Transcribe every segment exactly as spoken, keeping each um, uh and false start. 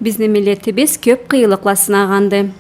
Бизни миллетибиз кёп къыйынлыкъла сынагъанды.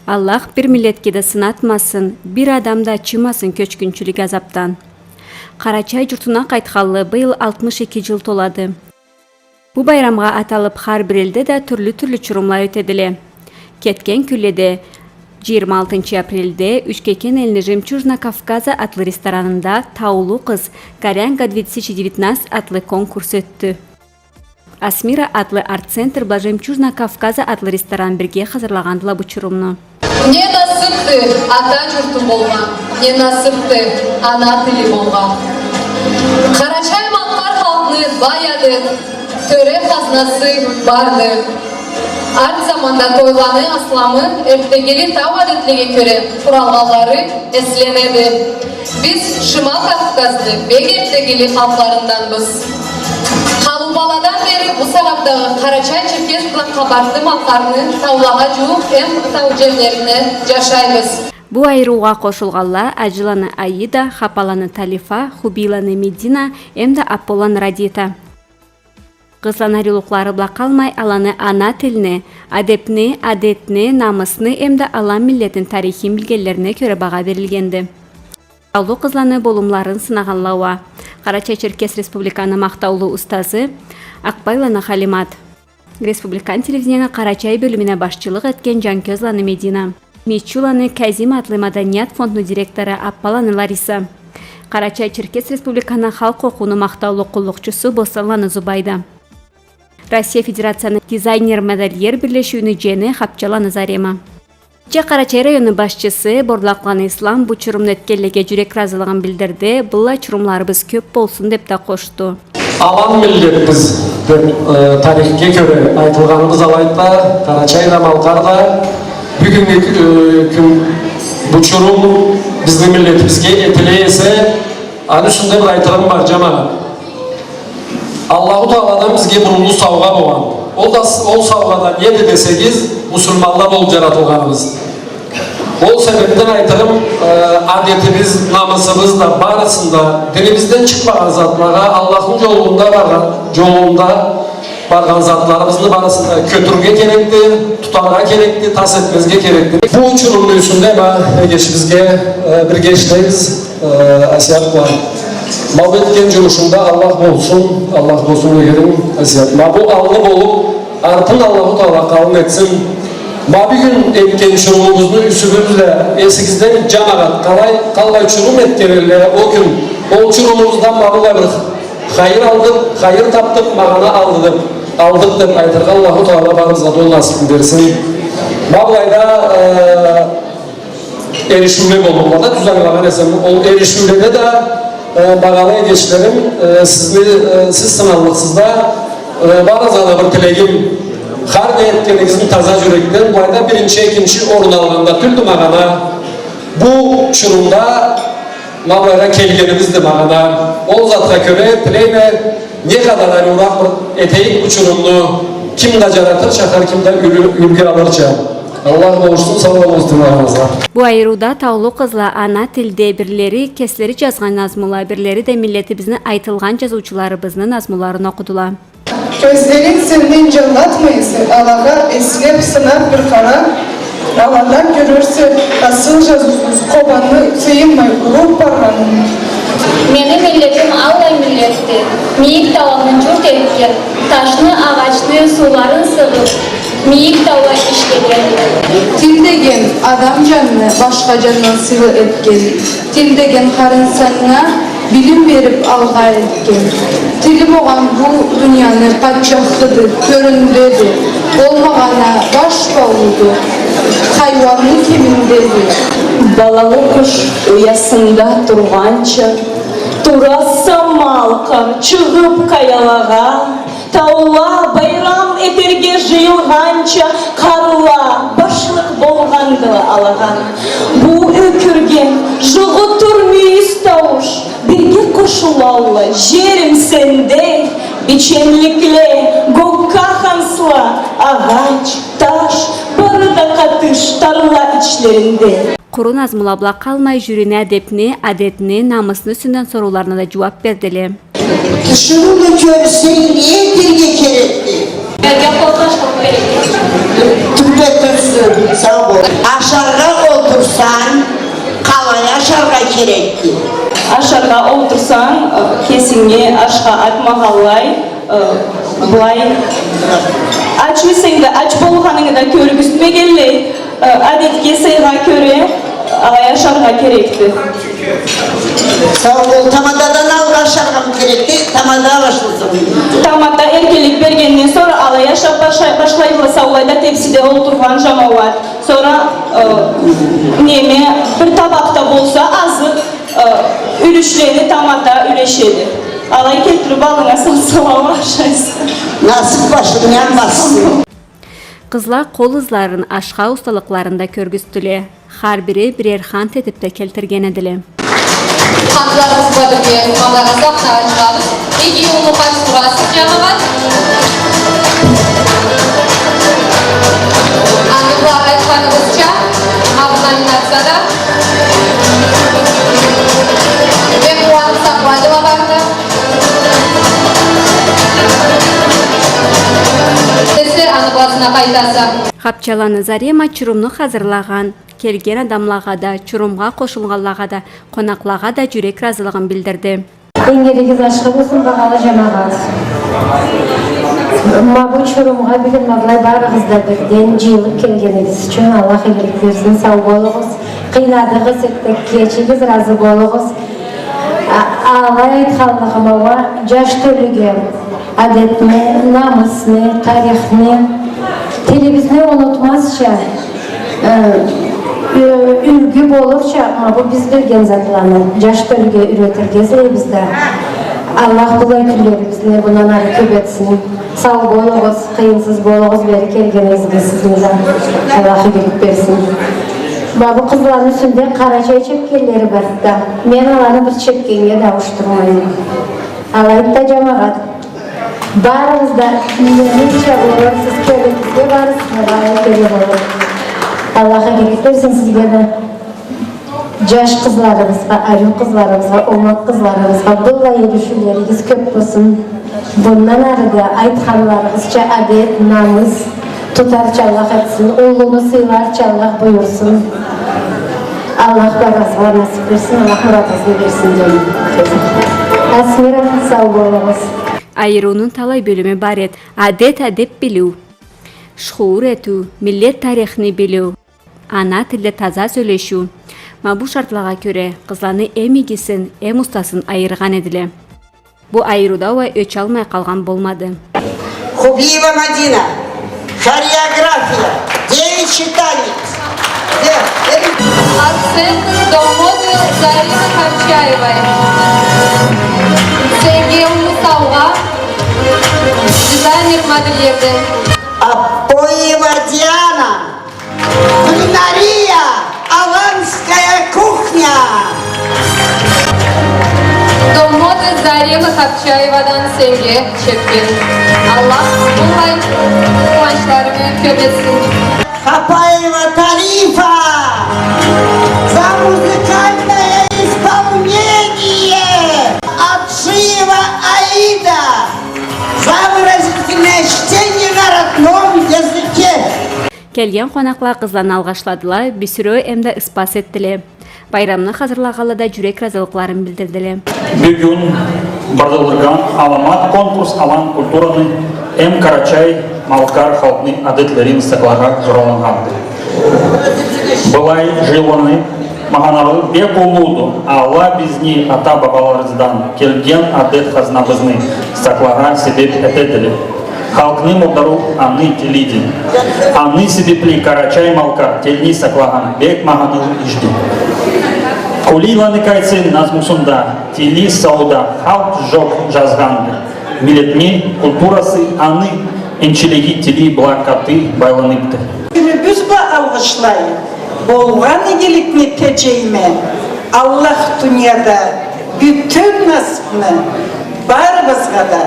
Аллах бир миллетге да сынатмасын, бир адам да ачымасын кёчгюнчюлюк азапдан. Къарачай джуртуна къайтханлы быйыл алтмыш эки джыл толады. Бу байрамгъа аталыб хар бир элде да тюрлю-тюрлю чурумла ётедиле. Кетген кюнледе, джыйырма алтынчы апрельде, Учкекен элни «Жемчужина Кавказа» атлы ресторанында «Таулу къыз», «Горянка две тысячи девятнадцать» атлы конкурс ётдю. «Асмира» атлы арт-центр бла «Жемчужина Кавказа» атлы ресторан бирге хазырлагъандыла бу чурумну. Не насыпды ата джурту болгъа, не насыпды ана тили болгъа. Къарачай-малкъар халкъны бай адет, тёре хазнасы барды. Арт заманда тойланы асламы, эртдегили тау адетлеге кёре къуралгъанлары эсленеди. Биз Шимал Кавказны бек эртдегили халкъларынданбыз. Къалубаладан бери бу сагъатдагъы къарачай-черкес бла къабарты-малкъарны таулагъа джууукъ эм тау джерлеринде джашайбыз. Бу айырыугъа къошулгъанла Аджыланы Аида, Хапаланы Талифа, Хубийланы Медина эмда Апполаны Радита. Къызла ариулукълары бла къалмай, аланы ана тилни, адебни, адетни, намысны эмда алан миллетни тарихин билгенлерине кёре багъа берилгенди. Таулу къызланы болумларын сынагъанла уа Къарачай-Черкес Республиканы махтаулу устазы Акъбайланы Халимат, республикан телевиденияны Къарачай бёлюмюне башчылыкъ этген Джанкёзланы Медина, Мичуланы Кязим атлы маданият фондну директору Аппаланы Лариса, Къарачай-Черкес Республиканы халкъ окъууну махтаулу къуллукъчусу Босанланы Зубайда, Россия Федерацияны дизайнер-модельер бирлешиуню джени Хапчаланы Зарема. Джа Къарачай районну башчысы Бордакъланы Ислам бу чурумну этгенлеге джюрек разылыгъын билдирди, быллай чурумларыбыз кёп болсун деб да къошду. Алан миллетбиз деб, э, тарихге кёре айтылгъаныбыз алайды да, Къарачай да, Малкъар да, бюгюннгю, э, кюн бу чурум бизни миллетибизге этиле эсе, аны юсюнде бир айтырым бар, джамагъат. Аллаху Тааладан бизге бир уллу саугъа болгъан. Ол да с-, ол саугъа да неди десегиз, муслиманла болуб джаратылгъаныбыз. Ол себебден айтырым, э, адетибиз, намысыбыз да, барысын да, динибизден чыкъмагъан затлагъа, Аллахны джолунда баргъан, джолунда баргъан затларыбызны барысын да кётюрюрге керекди, тутаргъа керекди, тас этмезге керекди. Бу чурумну юсюнде ма эгешибизге, э, бирге ишлейбиз, э, Асият бла. Ма бу этген джумушунда Аллах болсун, Аллах болсун дегеним, Асият. Ма бу алгъы болуб, артын Аллаху Таала къалын этсин. Ма бюгюн этген чурумубузну юсюбюз бла эсигизде, джамагъат, къалай, къалай чурум этген эдиле ол кюн. Ол чурумубуздан ма былай бир хайыр алдыкъ, хайыр тапдыкъ, магъана алды деб, алдыкъ деб айтыргъа Аллаху Таала барыбызгъа да ол насыбны берсин. Ма былайда, э, эришиуле боллукъла да, тюз ангылагъан эсем, ол эришиуледе да, э, багъалы эгечлерим, э, сизни, э, сиз сынанлыкъсыз да, э, барыгъызгъа да бир тилегим, хар не этгенигизни таза джюрекден, былайда биринчи, экинчи орун алгъан да тюлдю магъана. Бу чурумда ма былайгъа келгенибизди магъана. Ол затха кёре тилейме, не къадар ариуракъ бир этейик бу чурумну. Ким да джаратырча, хар ким да юлгю, юлгю алырча. Аллах болушсун, сау болугъуз тынгылагъаныгъызгъа. Бу айырыуда таулу къызла ана тилде бирлери кеслери джазгъан назмула, бирлери да миллетибизни айтылгъан джазыучуларыбызны назмуларын окъудула. Кёзлерин сенден джанлатмай эсе, алагъа эслеб, сынаб бир къара, алада кёрюрсе асыл джазыуубуз Къобанны сыйынмай уруб баргъанын. Мени миллетим аллай миллетди, мийик тауну джурт этген, ташны, агъачны, сууларын сыгъыб, мийик таула ишлеген. Тил деген адам джанны башха джандан сыйлы этген. Тил деген хар инсаннга билим бериб алгъа элтген. Тили болгъан бу дунияны патчахыды, тёрюндеди. Болмагъан а баш баууду, хайуанны кеминдеди. Балалы къуш уясында тургъанча, тураса малкъар чыгъыб къаялагъа, таула байрам этерге джыйылгъанча, къарла башлыкъ болгъандыла алагъа. Бу ёкюрген, джугъутур мюйюз таууш бирге къошулалла: джерим сенде, биченликле, гокка хансла, агъач, таш, бары да къатыш тарла ичлеринде. Къуру назмула бла къалмай, жюрине адебни, адетни, намысны юсюнден сорууларына да джууаб бердиле. Тиширыуну кёрсенг, не этерге керекди? Тюбде тюз, сау бол. Ашаргъа олтурсанг, къалай ашаргъа керекди? Ашаргъа олтурсанг, э, кесинги ашха атмагъанлай, э, былай. Ач эсенг да, ач болгъанынгы да кёргюзтмегенлей, э, адетге, сыйгъа кёре, алай ашаргъа керекди. Сау бол, таматадан алгъа ашаргъамы керекди? Тамата башласынг. Тамата эркинлик бергенден сора алай ашап башлай-, башлайла, саулай да тепсиде олтургъан жамауат. Сора, э, неме, бир табакъда болса азыкъ, э, юлюшлени тамата юлешеди. Алай келтирип аллынга салсала ашайса. Насып башынгдан бассын. Къызла къол ызларын, ашха усталыкъларын да кёргюзттюле. Хар бири бирер хант этип да келтирген эдиле. Хантларыбыз бла бирге къалгъанлай сахнагъа чыгъабыз. Иги уллу къаршылыкъ, жамауат. Аны бла айтханыбызча, ма бу номинацияда бек къууанып сакъладыла барды. Сен аны бла къайтаса. Хапчаланы Зарема чурумну хазырлагъан, келген адамлагъа да, чурумгъа къошулгъанлагъа да, къонакълагъа да жюрек ыразылыгъын билдирди. Тенгеригиз ашхы болсун, багъалы жамауат. Ма бу чурумгъа бюгюн ма былай барыгъыз да бирден жыйылып келгенигиз ючюн Аллах игилик берсин, сау болугъуз. Къыйнадыгъыз, этдик, кечигиз, ыразы болугъуз. А-, алай айтханлыгъыма уа, жаш тёлюге адетни, намысны, тарихни, тилибизни унутмазча, э, ю-, юлгю болурча, ма бу биз билген затланы жаш тёлюге юйретирге излейбиз да. Аллах былай кюнлерибизни бундан ары кёп этсин. Сау болугъуз, къыйынсыз болугъуз, бери келгенигизге сизни да Аллах игилик берсин. Ма бу къызланы юсюнде къарачай чепкенлери барды да. Мен аланы бир чепкеннге да ауушдурмайма. Алайды да, жамауат. Барыгъыз да, неча болур, сиз кёллеригизге барыгъыз да, барыгъыз да, алай керек болур. Аллах игилик берсин сизге да. Жаш къызларыбызгъа, ариу къызларыбызгъа, омак къызларыбызгъа быллай юлюшюулеригиз кёп болсун. Бундан ары да айтханларыгъызча адет, намыс тутарча Аллах этсин, уллуну сыйларча Аллах буюрсун. Аллах барыгъызгъа насып берсин, Аллах мурадыгъызны берсин, жаным. Асмира, сау болугъуз. Айырыуну талай бёлюмю бар эд. Адет, адеб билиу, шуур этиу, миллет тарихни билиу, ана тилде таза сёлешиу. Ма бу шартлагъа кёре, къызланы эм игисин, эм устасын айыргъан эдиле. Бу айырыуда уа ёч алмай къалгъан болмады. Хубиева Мадина. Хореография. Девичий танец. Акцент дом моды Заремы Хапчаевой. Сеннге уллу саугъа, дизайнер модельлерден. Аппоева Диана. Кулинария, аланская кухня. Дом моды Заремы Хапчаевадан сеннге чепкен. Аллах быллай къууанчларынгы кёб этсин. Хапаева Тарифа за музыкальное исполнение. Аджиева Аида за выразительное чтение на родном языке. Келген къонакъла къызланы алгъышладыла, бюсюреу эмда ыспас этдиле. Байрамны хазырлагъанла да жюрек ыразылыкъларын билдирдиле. Бюгюн бардырылгъан аламат конкурс алан культураны эм къарачай-малкъар халкъны адетлерин сакъларгъа жораланнганды. Былай жыйылыуну магъаналы бек уллуду. Алай бизни ата-бабаларыбыздан келген адет хазнабызны сакъларгъа себеб этедиле. Халкъны мурдарууу аны тилиди. Аны себебли къарачай-малкъар тилни сакълагъан бек магъаналы ишди. Кулийланы Къайсы назмусунда: «Тили сауда халкъ жокъ жазгъанды». Миллетни культурасы аны энчилиги тили бла къаты байланыбды. Кюнюбюз бла алгъышлайым. Болгъан игиликни теджейме. Аллах дунияда бютеу насыбны барыбызгъа да,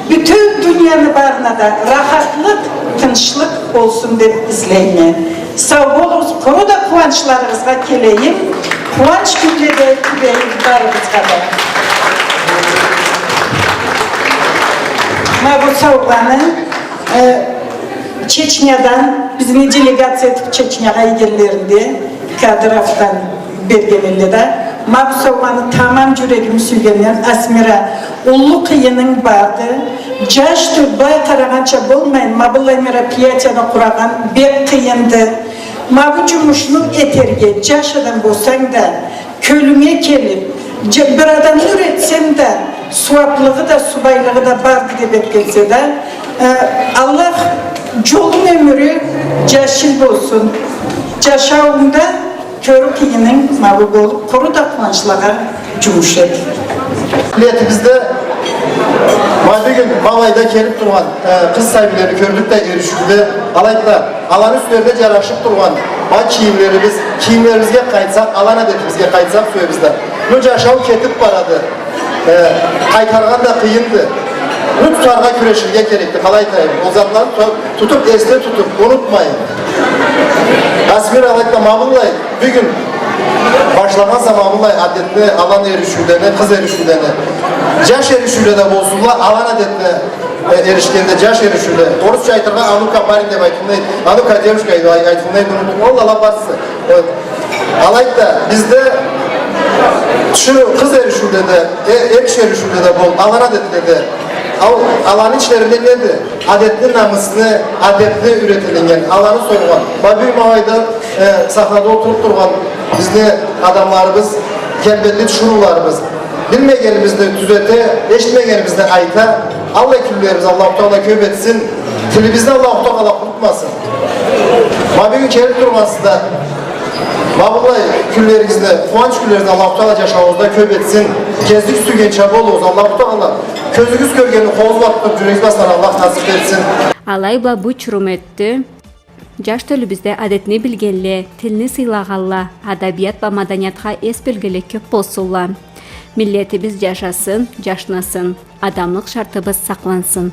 бютеу дунияны барына да рахатлыкъ, тынчлыкъ болсун деб излейме. Сау болугъуз, къуру да къууанчларыгъызгъа келейим, къууанч кюнледе тюбейим барыгъызгъа да. Ма бу саугъаны Э, Чечнядан бизни делегация этип Чечнягъа ийгенлеринде, Кадыровдан берген элле да, ма бу саугъаны тамам джюрегими сюйгенден, Асмира, уллу къыйынынг барды. Джаш тёлю бай къарагъанча болмайын, ма быллай мероприятияны къурагъан бек къыйынды. Ма бу джумушну этерге, джаш адам болсанг да, кёлюнге келип, дже-, бир адамны юретсенг да, сууаплыгъы да, субайлыгъы да барды деп этгенсе да, э, Аллах джолунг, ёмюрю джашил болсун. Джашауунгда кёрю къыйынынг ма бу болуп, къуру да къууанчлагъа джумуш эт. Миллетибизде ма бюгюн ма былайда келип тургъан, э, къыз сабийлени кёрдюк да, эришиуде, алайды да, аланы юслерине джарашып тургъан ма кийимлерибиз, кийимлерибизге къайтсакъ, алан адетибизге къайтсакъ, сюебиз да. Ну, джашау кетип барады. Э, къайтаргъан да къыйынды. Ну, тутаргъа кюреширге керекди, къалай айтайым. Ол затланы ту-, тутуп, эсде тутуп, унутмайын. Асмира, алайды да, ма быллай, бюгюн башлагъанса ма быллай адетни, алан эришиулени, къыз эришиулени. Джаш эришиуле да болсунла, алан адетни э, эришгенде, джаш эришиуле. Орусча айтыргъа, а ну-ка, парень деп айтханлай, а ну-ка, девушка деп ай-, айтханлай, муну ол ала барысы. Э, алайды да, бизде тиширыу къыз эришиуле да, э, эр киши эришиуле да бол, алан адетле да. Ал-, аланы ичлеринде неди? Адетни, намысны, адетни юретилиннген, аланы соргъан. Ма бюгюн ма былайда, э, сахнада олтуруп тургъан бизни адамларыбыз, келбетли тиширыуларыбыз. Билмегенибизни тюзете, эшитмегенибизни айта. Аллай кюнлерибиз Аллаху Тагъала кёп этсин. Тилибизни Аллаху Тагъала къурутмасын. Ма бюгюн келип тургъансыз да, ма быллай кюнлеригизни, къууанч кюнлеригизни Аллаху Тагъала джашауугъузда кёп этсин. Кесигиз сюйгенча болугъуз, Аллаху Тагъала кёзюгюз кёргенни къолугъуз бла тутуп, джюрегигиз бла санагъанны насып этсин. Алай бла бу чурум ётдю. Джаш тёлюбюзде адетни билгенле, тилни сыйлагъанла, адабият бла маданиятха эс бёлгенле кёп болсунла. Миллетибиз джашасын, джашнасын, адамлыкъ шартыбыз сакълансын.